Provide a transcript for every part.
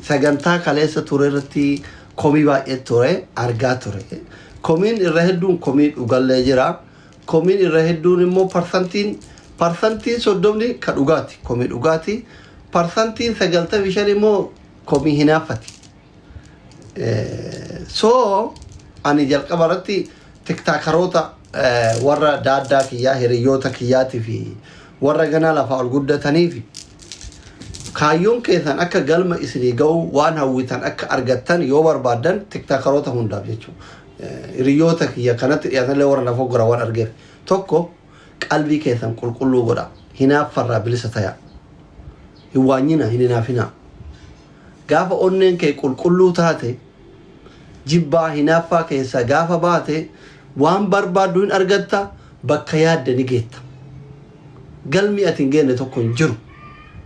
Sagantaa kaleessa ture irratti komii baay'ee ture argaa ture. Komiin irra hedduun komii dhugallee jira. Komiin irra hedduun immoo parsantiin 30 ka dhugaati. Komii dhugaati. Parsantiin 95 immoo komii hinaaffati. So ani jalqaba irratti TikTokeroota, warra daaddaa kiyyaa, hiriyoota kiyyaatii fi warra ganaa lafaa ol guddatanii fi kaayyoon keessan akka galma isinii ga'u, waan hawwitan akka argattan yoo barbaaddan, TikTokeroota hundaaf jechuudha. Hiriyoota kiyya kanatti dhiyaatanillee warra lafa gora waan argeef, tokko qalbii keessan qulqulluu godha. Hinaaffarraa bilisa ta'a. Hin waanyina, hin hinaafinaa. Gaafa onneen kee qulqulluu taate, jibbaa hinaaffaa keessaa gaafa baate, waan barbaaddu hin argatta, bakka yaadde ni geetta. Galmi ati hin geenne tokko hin jiru.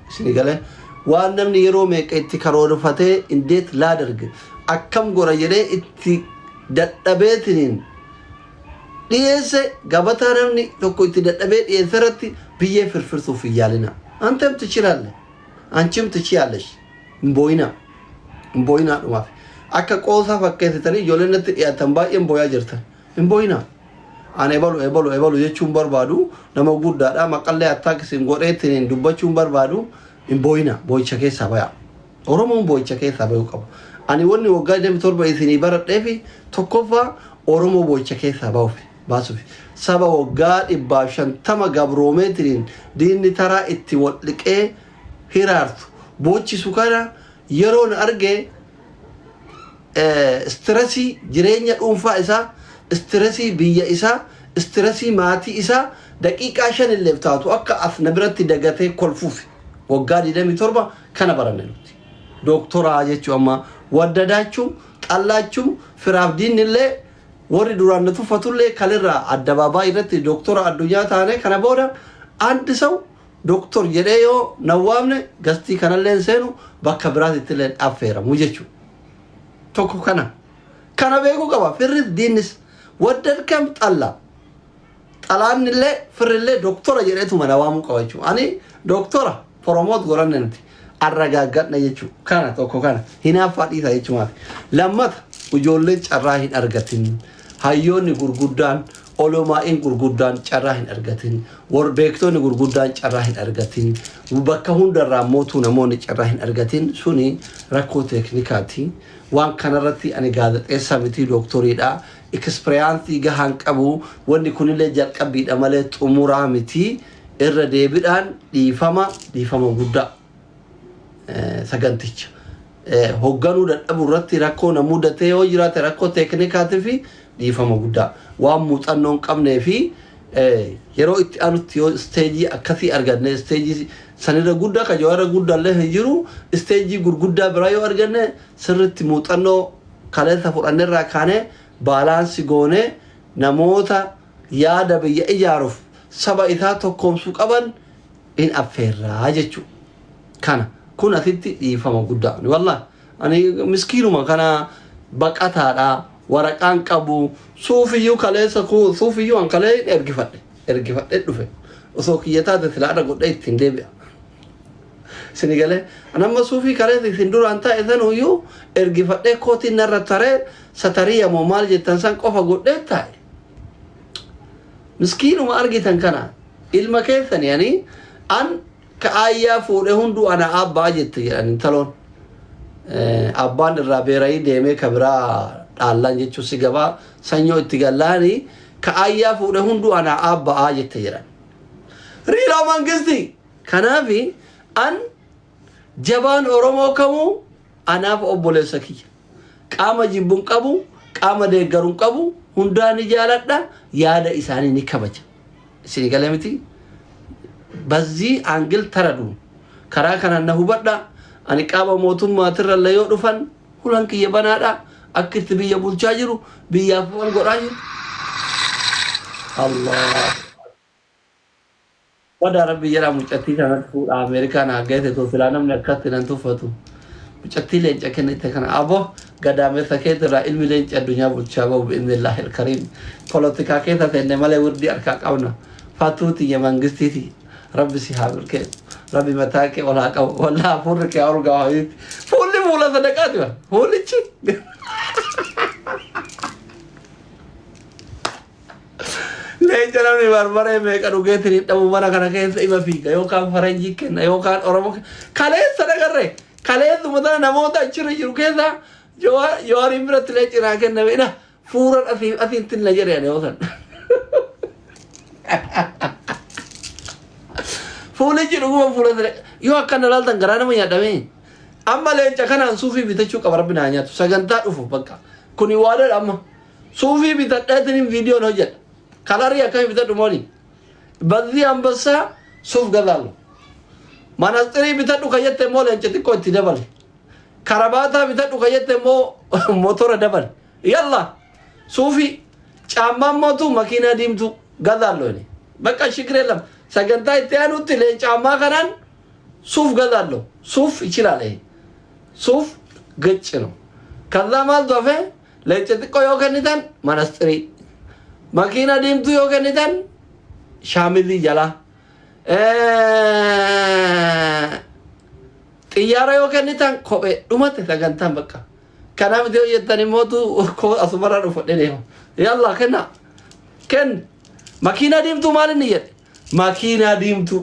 Isin galee waan namni yeroo meeqa itti karoorfatee እንዴት ላድርግ, akkam godha jedhee itti dadhabeetiniin dhiyeesse, gabataa namni tokko itti dadhabee dhiyeesse irratti biyyee firfirsuuf hin yaalina. አንተም ትችላለህ, አንቺም ትችያለሽ. Hin boo'inaa. Hin boo'inaa dhumaaf. Akka qoosaa fakkeessitanii ijoolleen natti dhiyaatan baay'een boo'aa jirtan. Hin boo'inaa. Ani ebalu ebalu ebalu jechuun barbaadu, nama guddaadha, maqallee attaak isin godheetiin dubbachuun barbaadu. Hin boo'inaa, boo'icha keessaa bayaa. Oromoon boo'icha keessaa bayuu qaba. Ani wanni waggaa 27 isinii baradhee fi tokkoffaa Oromoo boo'icha keessaa bahuuf baasuuf, saba waggaa 150 gabroomeetiriin diinni taraa itti wal dhiqee hiraartu boochisu kana yeroon arge, stressii jireenya dhuunfaa isaa, stressii biyya isaa, stressii maatii isaa daqiiqaa 5 illee taatu akka as na biratti dagatee kolfuuf waggaa 27 kana baranne nuti. Dooktoraa jechuun amma waddadaachuu xallaachuu firaaf diinni illee warri duraan na tuffatullee kalirraa addabaabaa irratti dooktora addunyaa taane. Kana booda አንድ ሰው ዶክተር jedhee yoo na waamne, guestii kanallee hin seenu, bakka biraatitti illee affeeramu jechuudha. Tokko kana. Kana beekuu qaba. Firris diinnis ወደድከም ጠላ xalaannillee firrillee dooktora jedheetuma na waamuu qaba jechuudha. Ani dooktora promote godhanne nuti arragaaggadha jechuudha. Kana tokko kana hinaaffaa dhiisa jechuumaaf. Lammata, ijoolleen carraa hin argatin, hayyoonni gurguddaan, olomaa'iin gurguddaan carraa hin argatin, beektonni gurguddaan carraa hin argatin, bakka hundarraa mootuu namoonni carraa hin argatin, suni rakkoo teeknikaati. Waan kanarratti ani gaazexeessaa miti, dooktoriidha. Experience gahaan qabu. Wanni kunillee jalqabbiidha malee xumuraa miti. Irra deebiidhaan dhiifama, dhiifama guddaa. Saganticha hogganuu dadhabuu irratti rakkoo na mudatee yoo jiraate, rakkoo teeknikaatii fi dhiifama guddaa, waan muuxannoo hin qabnee fi yeroo itti aanutti yoo stage akkasii arganne, stage sanirra guddaa ka jawaarra guddaallee hin jiru, stage gurguddaa biraa yoo arganne, sirritti muuxannoo kaleessa fudhannerraa kaanee balance goonee namoota yaada biyya ijaaruuf saba isaa tokkoomsuu qaban in affeerraa jechuudha. Kana kun asitti dhiifama guddaa. Wallah, ani miskiinuma kana baqataadha, waraqaan qabu, suufiyyuu kaleessa suufiyyuu an kalee ergifadhe dhufe. Osoo kiyya taate silaadha godhee ittiin deebi'a. Sini galee an amma suufii kaleessa isin duraan taa'e sanuyyuu ergifadhee kootiin narra taree satariya moo maal jettan san qofa godhee taa'e. Miskiinuma argitan kana ilma keessani ani an ka aayyaa fuudhe hunduu ana abbaa jette jedhan intaloon. Abbaan irraa beerayii deemee ka biraa dhaallaan jechuun si gabaa sanyoo itti gallaanii ka aayyaa fuudhe hunduu ana abbaa jette jedhan. Riilaa mangisti. Kanaafi an jabaan Oromoo kamuu anaaf obboleessa kiyya. Qaama jibbuun qabu, qaama deeggaruun qabu, hundaa ni jaaladha, yaada isaanii ni kabaja. Isin galee miti? በዚህ angle ተረዱ. Karaa kanaan na hubadha. Ani qaama mootummaatirra illee yoo dhufan hulan kiyya banaadha. Akka itti biyya bulchaa jiru, biyyaaf waan godhaa jiru. Allah. Wadaa rabbi jedhaa, mucattii kanatti fuudha. Ameerikaan haa geesse silaa namni akkatti nan tuffatu. Mucattii leenca kennite kana aboo gadaameessa keetirraa ilmi leenca addunyaa bulchaa bahu بإذن الله الكريم. Polotikaa keessa seenne malee wirdii harkaa qabna. Fatuu tiyya, mangistiiti. Rabbi si haa milkeessu. Rabbi mataa kee ol haa qabu. Wallaa hafuurri kee ol gahu. Fuulli fuula sadaqaati bara. Fuulichi. Leenca namni barbaree meeqa dhugeetiin hin dhabu mana kana keessa ima fiiga yookaan faranjii kenna yookaan oromoo kenna. Kaleessa dhagarre kaleessuma tana namoota achirra jiru keessa Jawaariin biratti leenci naa kenname ina fuuran asii asiin tinna jedhe ani yoo san. Fuulichi dhuguma fuula siree yoo akkana laaltan garaa nama nyaadhamee. Amma leenca kanaan suufii bitachuu qaba rabbi naa nyaatu sagantaa dhufu bakka kuni waadadha amma suufii bitadheetiin viidiyoon hojjedha kalarii akkamii bitadhu mooni bazzii ambassaa suuf gazaallu manaxirii bitadhu kan jette immoo leenca xiqqoo itti dabali karabaataa bitadhu kan jette immoo motora dabali yalla suufii caammaan mootu makiinaa diimtuu gazaallu inni bakka shigiree lama sagantaa itti aanutti leenca ammaa kanaan ሱፍ ገዛለሁ። ሱፍ ይችላል። ይሄ ሱፍ ግጭ ነው። ከዛ maaltu hafe leenca xiqqoo yoo kennitan manastirii makiina diimtuu yoo kennitan shaamizii jalaa xiyyaara yoo kennitan kophee dhumate sagantaan bakka. Kanaaf yoo jettan immootu koo asumarraa dhufu deema. Yalla kenna kenn makiinaa diimtuu maal inni jedhe makiinaa diimtuu.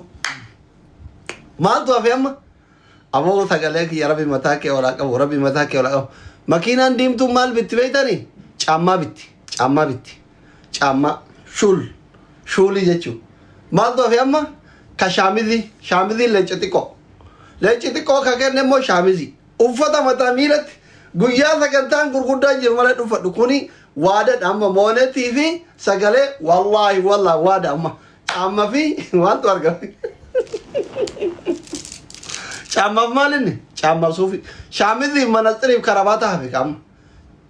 Maaltu hafe amma? Aboo sagalee kiyya rabbi mataa kee olaa qabu rabbi mataa kee olaa qabu. Makiinaan diimtuun maal bitti beektanii? Caammaa bitti. Caammaa bitti. Caammaa shul shuulii jechuudha. Maaltu hafe amma? Ka shaamizii shaamizii leenca xiqqoo. Leenci xiqqoo ka kenne immoo shaamizii. Uffata mataa miilatti guyyaa sagantaan gurguddaan jiru malee dhuffadhu kuni waadadha amma moonetii fi sagalee wallaahi wallaahi waada amma caamma fi maaltu argame. Caammaaf maal inni? Caammaaf suufii. Shaamizii manaxiriif karabaata hafe qaama.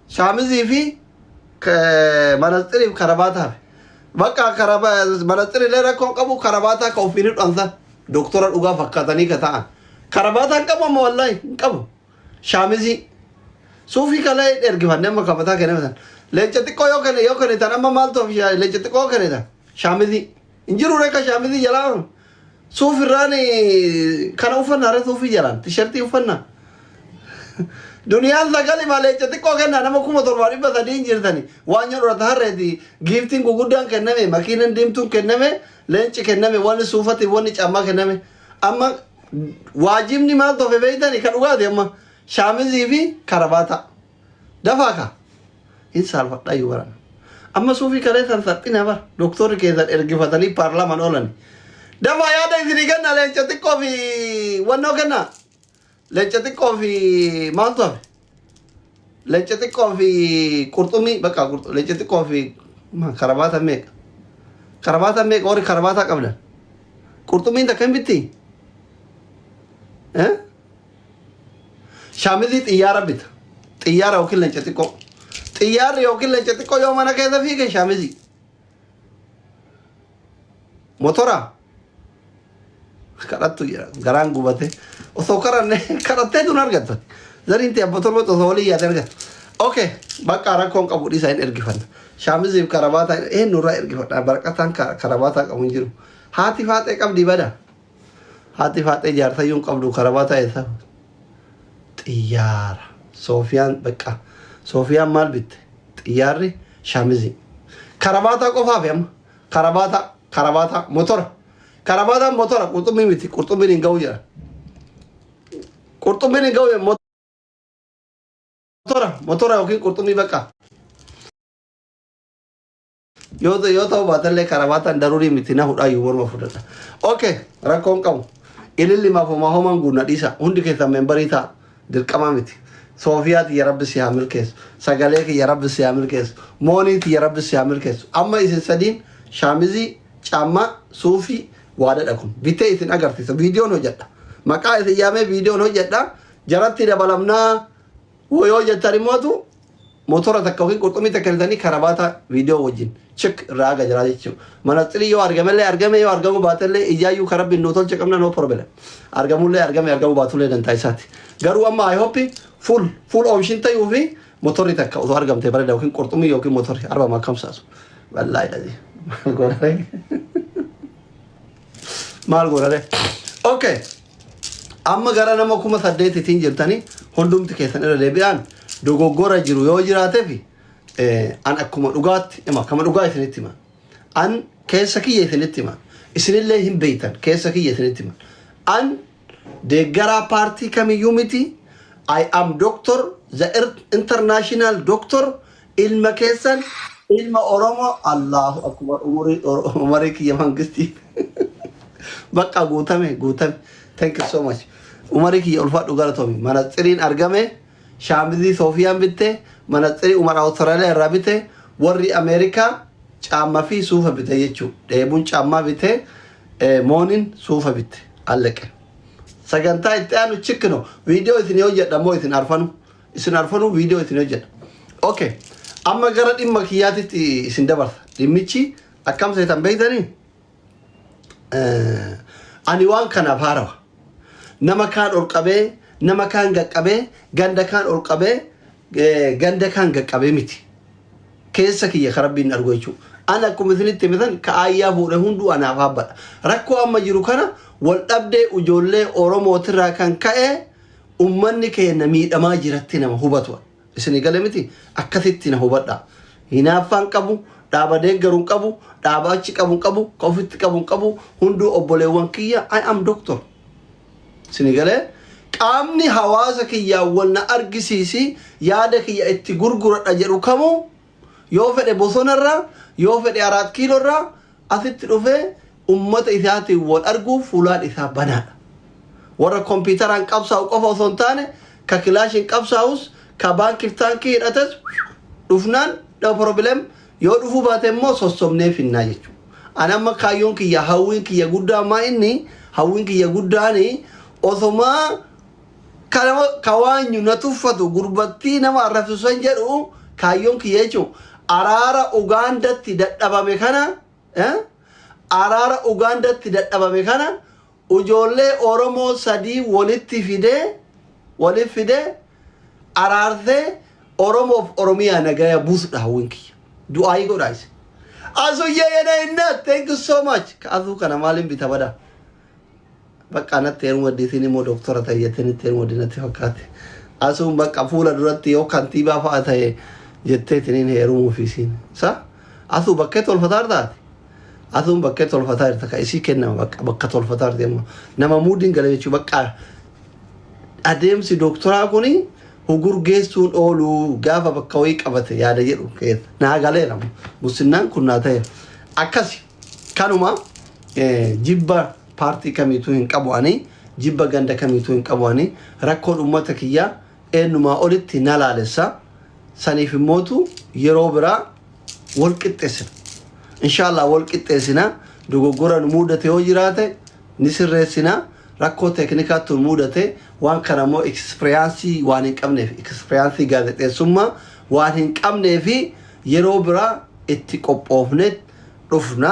Shaamizii fi manaxiriif karabaata hafe. Bakka karaba manaxirillee rakkoo qabu karabaataa ka ofiin hidhan doktora dhugaa fakkaatanii ka ta'an. Karabaataa hin qabu amma wallaahi hin qabu. Shaamizii. Suufii kalee ergifannee amma kafataa kenname. Leenca xiqqoo yoo kenne yoo kennitan amma maaltu hafe leenca xiqqoo yoo kennitan shaamizii. Hin jiru reeka shaamizii jalaa. Suuf irraan kana uffannaa ree suufii jalaan tishartii uffannaa. Duniyaan sagali malee leenca xiqqoo kennaa nama 7300 hin jirtani. Waan nyaadhu harreeti giiftiin guguddaan kenname makiinan diimtuun kenname leenci kenname wanni suufati wanni caammaa kenname. Amma waajibni maal tofe beeytani kan dhugaati amma shaamizii fi karabaata. Dafaa ka hin saalfadhaa iyyuu baran. Amma suufii kalee san salphina bara doktorri keessan ergifatanii paarlaamaan oolan. Dafaa yaada isinii kenna leenca xiqqoo fi wannoo kenna. Leenca xiqqoo fi maaltu hafe? Leenca xiqqoo fi qurxummii bakka leenca xiqqoo fi karabaata meeqa? Karabaata meeqa warri karabaataa qabdan? Qurxummiin takka hin bitti? Shaamizii xiyyaara bita. Xiyyaara yookiin leenca xiqqoo. Xiyyaarri yookiin leenca xiqqoo yoo mana keessa fiige shaamizii. Motora. Kadhattu jira garaan gubate. Osoo kadhanne kadhattee tun argatta. Zariin ta'e abba torba osoo walii yaate argatta. Okay, bakka rakkoon qabu dhiisa hin ergifanna. Shaamiziif karabaataa eenyurraa ergifadha. Barqataan karabaataa qabu hin jiru. Haati faaxee qabdi bada. Haati faaxee jaarsayyuu hin qabdu karabaataa eessa? Xiyyaara. Soofiyaan bakka. Soofiyaan maal bitte? Xiyyaarri shaamizii. Karabaataa qofaaf amma. Karabaataa, karabaataa, motora. Karabaataan motora qurxummii miti. Qurxummiin hin ga'u jedha. Qurxummiin hin ga'u jedha. Motora, motora yookiin qurxummii bakka. Yoo ta'u baatellee karabaataan daruurii miti na hudhaayyuu morma fudhata. Okay, rakkoon qabu. Ililli maaf homaa homaan guunna dhiisa. Hundi keessan membarii ta'a. Dirqamaa miti. Soofiyaa tiyya rabbi si haa milkeessu. Sagalee kiyya rabbi si haa milkeessu. Moonii tiyya rabbi si haa milkeessu. Amma isin sadiin shaamizii, caammaa, suufii waadadha kun. Bitee isin agarsiisa. Viidiyoon hojjedha. Maqaa isin yaamee viidiyoon hojjedha. Jaratti dabalamnaa yoo jettan immootu motora takka yookiin qurxummii takka bitanii karabaata viidiyoo wajjin chik irraa aga jira jechuudha. Manaxirii yoo argamellee argame yoo argamuu baatellee ijaayyuu karaa rabbiin nuu tolche qabna no problem. Argamullee argame argamuu baatullee dantaa isaati. Garuu amma I hope full full option ta'uu fi motorri takka osoo argamte bareeda yookiin qurxummii yookiin motorri arba makkamsaasu. Wallaahi dhazi. Maal godhare? Maal godhare? Okay. Amma gara nama 8000tiin jirtanii Hundumti keessan irra deebi'aan dogoggora jiru yoo jiraateef an akkuma dhugaatti hima, kama dhugaa isinitti hima. An keessa kiyya isinitti hima. Isinillee hin beektan, keessa kiyya isinitti hima. An deeggaraa paartii kamiyyuu miti. I am doctor, the international doctor, ilma keessan, ilma Oromoo. Allahu akbar, umurii umurii kiyya mangistii. Bakka guutame guutame. Thank you so much. Umarii kiyya, ulfaadhu, galatoomi. Manaxiriin argame, shaamizii Soofiyaan bitte, manaxirii Umar Awustiraaliyaa irraa bite, warri Ameerikaa caammaa fi suufa bite jechuudha. Dheebuun caammaa bite, mooniin suufa bitte. Allaqe. Sagantaa itti aanu chikkino viidiyoo isin hojjedha moo isin arfanu? Isin arfanu viidiyoo isin hojjedha. Okay. Amma gara dhimma kiyyaatitti isin dabarsa. Dhimmichi akkam seetan beektanii? Ani waan kanaaf haarawa. Nama kaan ol qabee, nama kaan gaqqabee, ganda kaan ol qabee, ganda kaan gaqqabee miti. Keessa kiyya ka Rabbiin argu jechuudha. Ani akkuma isinitti himitan, ka aayyaa fuudhe hunduu anaaf haabbadha. Rakkoo amma jiru kana, wal dhabdee ijoollee Oromootirraa kan ka'e ummanni keenya miidhamaa jiratti nama hubatu. Isinii gale miti? Akkasitti na hubadha. Hinaaffaan qabu, dhaaba deeggaruun qabu, dhaaba achi qabu qabu, ka ofitti qabu qabu, hunduu obboleewwan kiyya. I am doctor. Isinii galee? Qaamni hawaasa kiyyaa wal na argisiisi, yaada kiyya itti gurguradha jedhu kamuu, yoo fedhe bosonarraa, yoo fedhe Araat Kiiloorraa asitti dhufee ummata isaatiin wal arguu fuulaan isaa banaadha. Warra kompiitaraan qabsaa'u qofa osoo hin taane, ka kilaashiin qabsaa'us, ka baankiif taankii hidhates dhufnaan no problem. Yoo dhufuu baate immoo sossobnee finnaa jechuudha. Ani amma kaayyoon kiyya, hawwiin kiyya guddaa maa inni, hawwiin kiyya guddaani osomaa ka waanyu na tuffatu gurbattii nama arrabsu san jedhu, kaayyoon kiyya jechuun araara Ugaandatti dadhabame kana, araara Ugaandatti dadhabame kana ijoollee Oromoo sadii walitti fidee araarsee Oromoof Oromiyaa nagaya buusudha hawwiin kiyya. Du'aayii godhaa isin. Asuyyee የኔ እናት, thank you so much. Ka asuu kana maaliin bita bada? Bakka natti heeruma diitiin immoo doktora ta'e jettee itti heeruma natti fakkaate. Asuun bakka fuula duratti yoo kantiibaa fa'a ta'e jetteetiniin heerumuuf isiin. Sa? Asuu bakkee tolfataa taate. Asuun bakkee tolfataa jirta, ka isii kennama bakka tolfataa jirti amma. Nama muudiin gala jechuu, bakka adeemsi doktoraa kuni hugurgeessuun oolu gaafa bakka wayii qabate yaada jedhu keessa. Naa galeera, musinnaan kun naa ta'e. Akkasi kanuma, jibba paartii kamiituu hin qabu ani, jibba ganda kamiituu hin qabu ani. Rakkoon uummata kiyyaa eenyumaa olitti na laalessa. Saniif immootu yeroo biraa wal qixxeessina. Inshaallah wal qixxeessina. Dogoggora nu mudate yoo jiraate ni sirreessina. Rakkoo teeknikaatti nu mudate, waan kana immoo experience waan hin qabneef, experience gaazexeessummaa waan hin qabneefi, yeroo biraa itti qophoofne dhufna.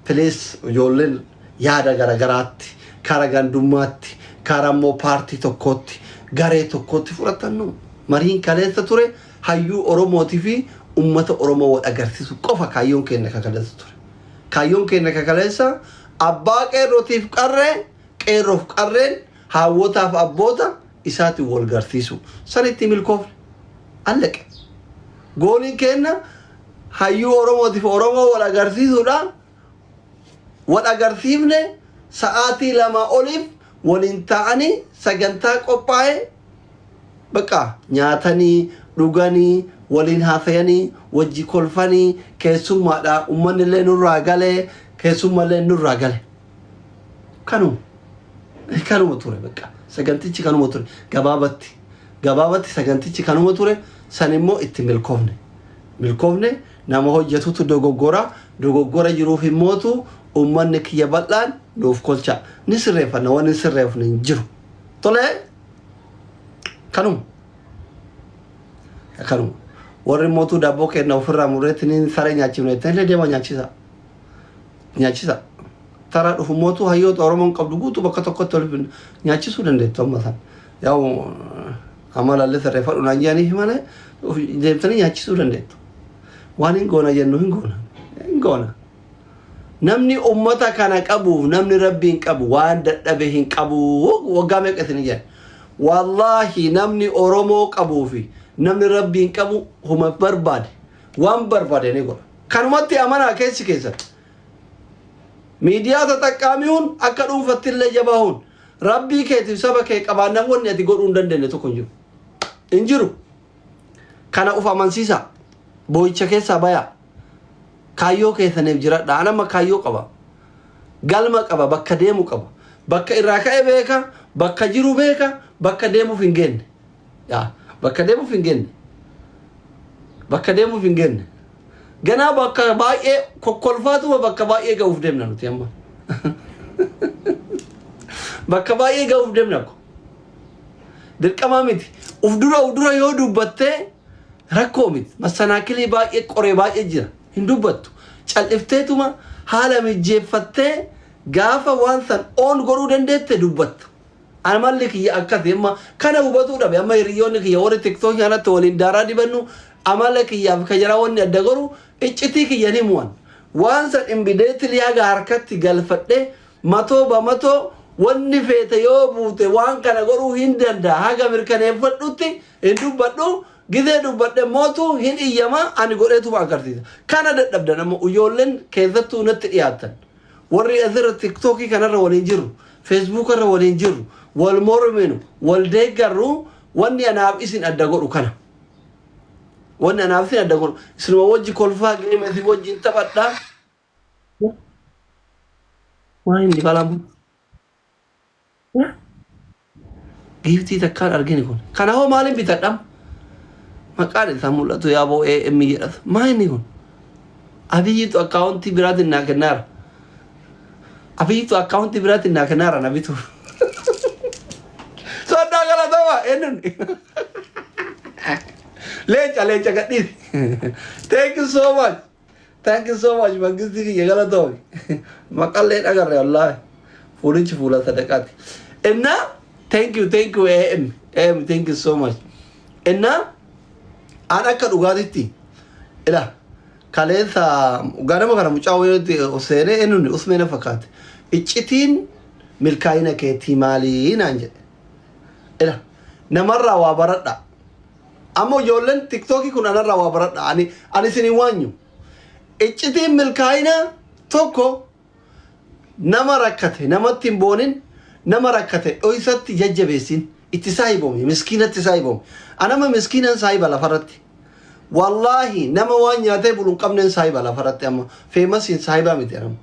Please, ijoolleen yaada garagaraatti, kara gandummaatti, kara immoo paartii tokkootti, garee tokkootti fudhatannu, mariin kaleessa ture hayyuu Oromootii fi ummata Oromoo wal agarsiisu qofa kaayyoon keenya kakaleessa ture. Kaayyoon keenya kakaleessa abbaa qeerrootiif qarree, qeerroof qarreen, haawwotaaf abboota isaatiin wal garsiisu. Sanitti milkoofne. Allaqe. Gooliin keenya hayyuu Oromootiif Oromoo wal agarsiisuudha. Wal agarsiifne. Sa'aatii 2 oliif waliin ta'anii sagantaa qophaa'e, bakka nyaatanii dhuganii waliin haasayanii wajji kolfanii, keessummaadha, uummanni illee nurraa galee, keessummallee nurraa gale. Kanuma ture, bakka sagantichi kanuma ture. Gabaabatti gabaabatti sagantichi kanuma ture. San immoo itti milkoofne. Milkoofne. Nama hojjetutu dogoggora. Dogoggora jiruuf immootu uummanni kiyya bal'aan nuuf kolcha, ni sirreeffanna. Wanni hin sirreeffne hin jiru. Tolee, kanuma. Warri mootuu daabboo kenna ofirraa murreetti ni saree nyaachifne illee, deema nyaachisa nyaachisa. Taraa dhufu mootuu hayyoota Oromoon qabdu guutuu bakka tokkotti ol nyaachisuu dandeettu. Amma san yaa'u amalallee sirreeffadhu naan jedhaniif malee deemtanii nyaachisuu dandeettu. Waan hin goona jennu hin goona, hin goona. Namni ummata kana qabuuf, namni Rabbiin qabu waan dadhabe hin qabu. Waggaa meeqa isin jedhan? Wallaahi, namni Oromoo qabuu fi namni Rabbiin qabu huma barbaade, waan barbaade ni godha. Kanumatti amanaa keessi keessan. Miidiyaa taxaqqaami'uun akka dhuunfatti illee jabahuun Rabbii keetiif saba kee qabaannaan wanni ati godhuu hin dandeenye tokko hin jiru. Hin jiru. Kana uf amansiisaa. Boo'icha keessaa bayaa. Kaayyoo keessaniif jiradha. An amma kaayyoo qaba. Galma qaba. Bakka deemu qaba. Bakka irraa ka'e beeka. Bakka jiru beeka. Bakka deemuuf hin geenne. Yaa, bakka deemuuf hin geenne. Bakka deemuuf hin geenne. Ganaa bakka baay'ee kokkolfaatuma bakka baay'ee ga'uuf deemna nuti amma. Bakka baay'ee ga'uuf deemna ko. Dirqamaa miti. Uf dura yoo dubbattee rakkoo miti. Massanaakilii baay'ee, qoree baay'ee jira. Hin dubbattu. Cal'ifteetuma haala mijjeeffattee gaafa waan san oon godhuu dandeette dubbatta. Amalli kiyya akkasi. Amma kana hubatuu dhabe. Amma hiriyoonni kiyya warri TikTokii kanatti waliin daaraa dibannu amala kiyyaaf ka jara wanni adda godhu iccitii kiyya ni mu'an. Waan san imbideetili haga harkatti galfadhe matoo bamatoo wanni feete yoo buute waan kana godhuu hin danda'a haga mirkaneeffadhutti hin dubbadhu. Gizee dubbadhe mootu hin iyyama, ani godheetuma agarsiisa. Kana dadhabdan. Amma ijoolleen keessattuu natti dhiyaatan, warri asirra TikTokii kanarra waliin jirru, Facebookarra waliin jirru, wal morminu, wal deeggarru, wanni anaaf isin adda godhu kana. Wanni anaaf isin adda godhu, isinuma wajji kolfaa game isin wajjin taphadhaa. Waa inni balaan giiftii takkaan argine kun. Kana hoo maaliin bitadham? Maqaan isaa mul'atu yaaboo AM jedhatu. Maa inni kun? Abiyyitu akkaawuntii biraatiin naa kennaara. Abiyyitu akkaawuntii biraatiin naa kennaara na bituuf. Soddoo, galatoma, eenyuun? Leenca, leenca gadhiisi. Thank you so much. Thank you so much, mangistii kiyya, galatoomi. Maqallee agarre, wallaahi. Fuulichi fuula sadaqaati. Innaa thank you, thank you AM. AM, thank you so much. Innaa an akka dhugaatitti ila kaleessa ganama kana mucaa wayiitti seenee, eenyuun usmeena fakkaate. Iccitiin milkaa'ina keetii maalii naan jedhe. Ila namarraa waa baradha. Amma ijoolleen TikTokii kun anarraa waa baradha. Ani isin hin waanyu. Iccitiin milkaa'ina tokko, nama rakkate namatti hin boonin, nama rakkate dhoysatti jajjabeessin, itti saahibomi, miskiinatti saahibomi. Anama miskiinan saahiba lafarratti. Wallaahi, nama waan nyaatee bulu hin qabneen saahiba lafarratti. Amma famousiin saahibaa miti anama.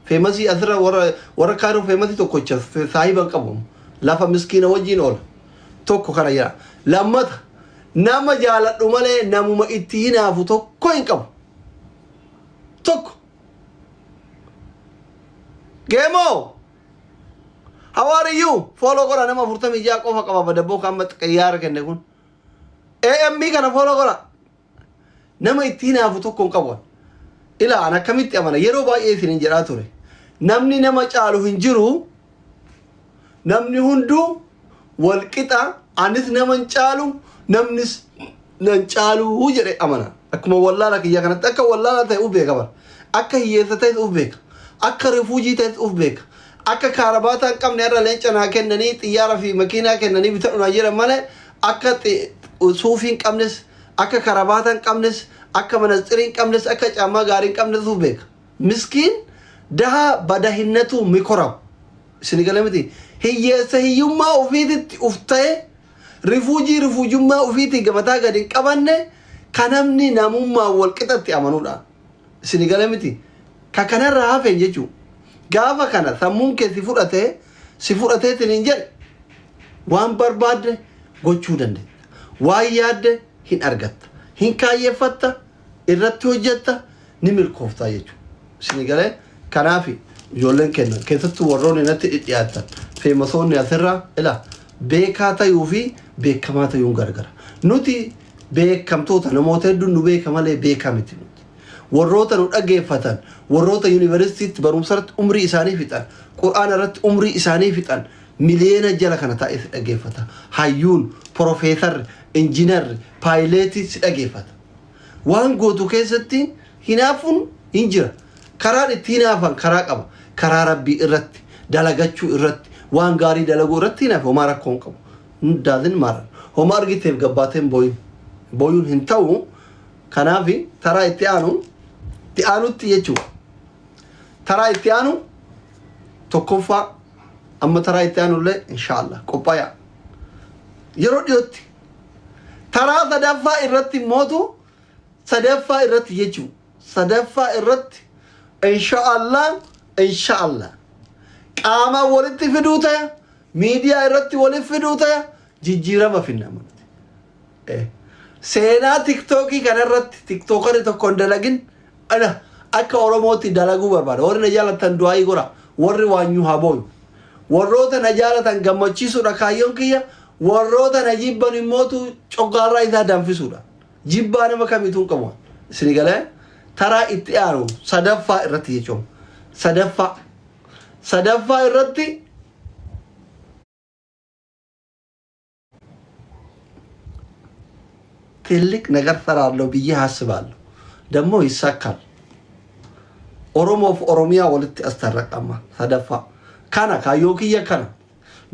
Famousii asirra warra Kaayiroo famousii tokkocha saahiba hin qabu. Lafa miskiina wajjin oola. Tokko kana jira. Lammata, nama jaaladhu malee namuma itti hinaafu tokko hin qabu. Tokko. Geemoo! How are you? Follow godha, nama 46 qofa qaba badabboo kan amma xiyyaara kenne kun. AMB kana follow godha. Nama itti hinaafu tokko hin qabu. Ilaa, an akkamitti amana? Yeroo baay'ee isin jedhaa ture. Namni nama caalu hin jiru. Namni hunduu wal qixa. Anis nama hin caalu, namnis nan caalu jedhe amana. Akkuma wallaala kiyya kanatti akka wallaala ta'e uf beeka bara. Akka hiyyeessa ta'es uf beeka. Akka refugee ta'es uf beeka. Akka kaarabaataa hin qabne irra leenca naa kennanii, xiyyaara fi makiinaa kennanii bitadhu naa jedhan malee, akka suufii hin qabnes, akka karabaataa hin qabnes, akka manatsirii hin qabnes, akka caammaa gaarii hin qabnes uf beeka. Miskiin daha badahinnatu mikoraw. Isin gala miti. Hiyyeessa hiyyummaa ofiititti uf ta'e, refugee refugeummaa ofiitii gamataa gadi hin qabanne, kan namni namummaa wal qixatti amanuudha. Isin gala miti. Ka kanarraa hafeen jechuudha. Gaafa kana sammuun kee si fudhatee si fudhateetiin hin jedhe, waan barbaadde gochuu dandeetta. Waan yaadde hin argatta. Hin kaayyeeffatta, irratti hojjetta, ni milkooftaa jechuudha. Isin galee? Kanaaf ijoolleen kennan, keessattuu warroonni natti dhidhiyaatan, famousoonni asirraa, ila beekaa tayuu fi beekamaa tayuun gargara. Nuti beekamtoota, namoota hedduun nu beeka malee beekaa miti nuti. Warroota nu dhageeffatan, warroota yuunivarsiitiitti barumsa irratti umrii isaanii fixan, qur'aana irratti umrii isaanii fixan, miliyoona jala kana taa'ee si dhageeffata. Hayyuun, profeesarri, injiinarri, pilotii si dhageeffata. Waan gootu keessatti hinaafuun hin jira. Karaan itti hinaafan karaa qaba. Karaa Rabbii irratti, dalagachuu irratti, waan gaarii dalaguu irratti hinaafe homaa rakkoo hin qabu. Doesn't matter. Homa argiteef gabbaateen booyin. Booyuun hin ta'u. Kanaaf taraa itti aanu itti aanutti jechuudha. Taraa itti aanu tokkoffaa amma taraa itti aanullee inshaallah qophaayaa. Yeroo dhiyootti taraa sadaffaa irratti mootu sadaffaa irratti jechuudha. Sadaffaa irratti inshaallah inshaallah qaama walitti fiduu ta'e miidiyaa irratti walitti fiduu ta'e jijjiirama finna amanti. Seenaa tiktookii kanarratti tiktookarri tokko hin dalagin ana akka Oromootti dalaguu barbaada. Warri na jaalatan du'aayii godha. Warri waanyuu haa booyu. Warroota na jaalatan gammachiisuudha kaayyoon kiyya. Warroota na jibban immootu coggaarraa isaa danfisuudha. Jibbaa nama kamiituu hin qabu. Isin galee taraa itti aanu sadaffaa irratti jechuun. Sadaffaa. Sadaffaa irratti ትልቅ ነገር ሰራለሁ ብዬ አስባለሁ። ደግሞ ይሳካል። Oromoof Oromiyaa walitti astarraqama sadaffaa. Kana kaayyoo kiyya kana.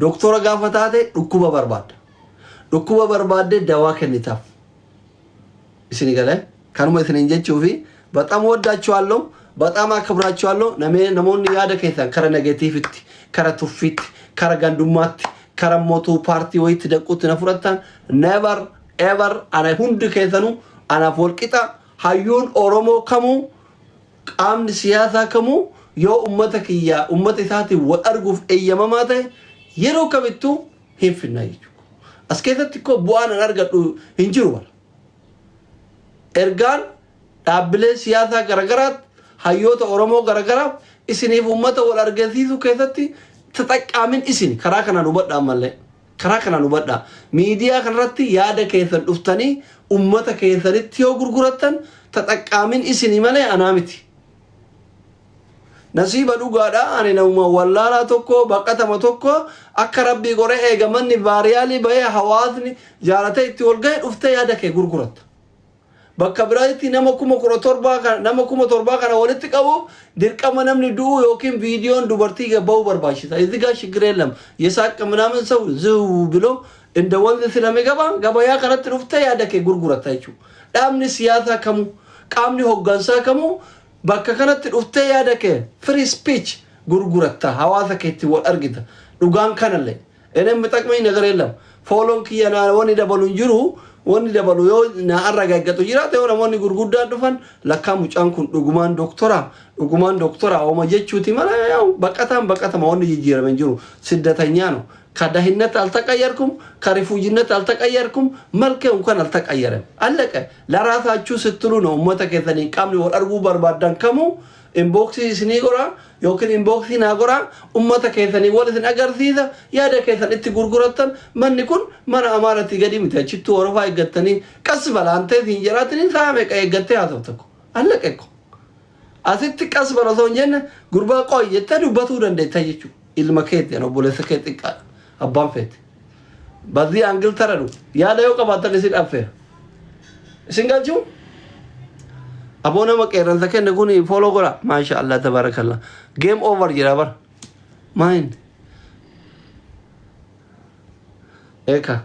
Doktora gaafa taate dhukkuba barbaadda. Dhukkuba barbaaddee dawaa kennitaaf. Isin galee kanuma isiniin jechuu fi በጣም ወዳችኋለሁ፣ በጣም አከብራችኋለሁ። Namoonni yaada keessan kara negativetti, kara tuffiitti, kara gandummaatti, kara mootuu paartii wayitti daquutti na fudhattan never ever. Ana hundi keessanuu anaaf walqixa. Hayyuun Oromoo kamuu qaamni siyaasaa kamuu yoo ummata kiyyaa ummata isaatiin wal arguuf eeyyamamaa ta'e yeroo kamittuu hin finna jechuudha. As keessatti koo bu'aan an argadhu hin jiru bara. Ergaan dhaabbilee siyaasaa garagaraatti hayyoota Oromoo garagaraaf isiniif ummata wal argisiisuu keessatti ተጠቃሚን isin karaa kanaan hubadhaa ammallee karaa kanaan hubadhaa miidiyaa kanarratti yaada keessan dhuftanii ummata keessanitti yoo gurgurattan ተጠቃሚን isini malee anaa miti. Nasiiba dhugaadha ani namuma wallaalaa tokko baqatama tokko akka rabbii qoree eegamanni viral bahee hawaasni jaalatee itti wal gahe dhuftee yaada kee gurguratta. Bakka biraatti nama 17,000 kana nama 7,000 kana walitti qabu dirqama namni du'u yookiin viidiyoon dubartii bahuu barbaachisa. እዚህ ጋር ችግር የለም። የሳቅ ምናምን ሰው ዝው ብሎ እንደ ወንዝ ስለሚገባ gabayaa kanatti dhuftee yaada kee gurguratta jechuudha. Dhaabni siyaasaa kamuu qaamni hooggansaa kamuu bakka kanatti dhuftee yaada kee free speech gurguratta hawaasa keetti wal argita. Dhugaan kanallee እኔ የሚጠቅመኝ ነገር የለም። Followon kiyya na wanni dabalu hin jiru. Wanni dabalu yoo na arragaggatu jiraate yoo namoonni gurguddaan dhufan lakkaa mucaan kun dhugumaan doktora dhugumaan doktora ooma jechuuti malee ያው baqataan baqatama wanni jijjiirame hin jiru. ስደተኛ ነው። ከደህንነት አልተቀየርኩም፣ ከ refugee ነት አልተቀየርኩም፣ መልኬ እንኳን አልተቀየረም። አለቀ። ለራሳችሁ ስትሉ ነው ummata keessanii qaamni wal arguu barbaadan kamuu inbox isinii godha yookiin inbox naa godha ummata keessanii wal isin agarsiisa yaada keessan itti gurgurattan manni kun mana amaaratii gadi miti achittuu horofaa eeggattanii qas balaantee siin jedhaatiin sa'a meeqa eeggattee haasofta ko አለቀ እኮ. Asitti qas bara osoo hin jenne gurbaa qoy jettee dubbatuu dandeetta jechuudha. Ilma keetti obboleessa kee xiqqaadha abbaan feete. በዚህ angle ተረዱ. Yaada yoo qabaattan isin affeera. Isin galchuu? Aboo nama qeerransa kenne kun follow godha. Maasha Allah tabarakallah. Game over jira bara. Maayin? Eeka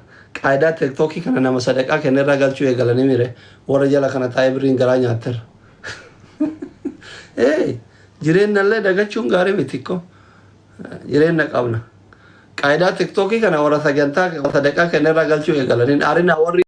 qaayidaa tiktookii kana nama sadaqaa kennerraa galchuu eegalanii mire warra jala kana taa'ee birriin garaa nyaatteera. Ee jireenyallee dagachuun gaarii miti ko jireenya qabna. Qaayidaa tiktookii kana warra sagantaa sadaqaa kennerraa galchuu eegalanii aarina warri.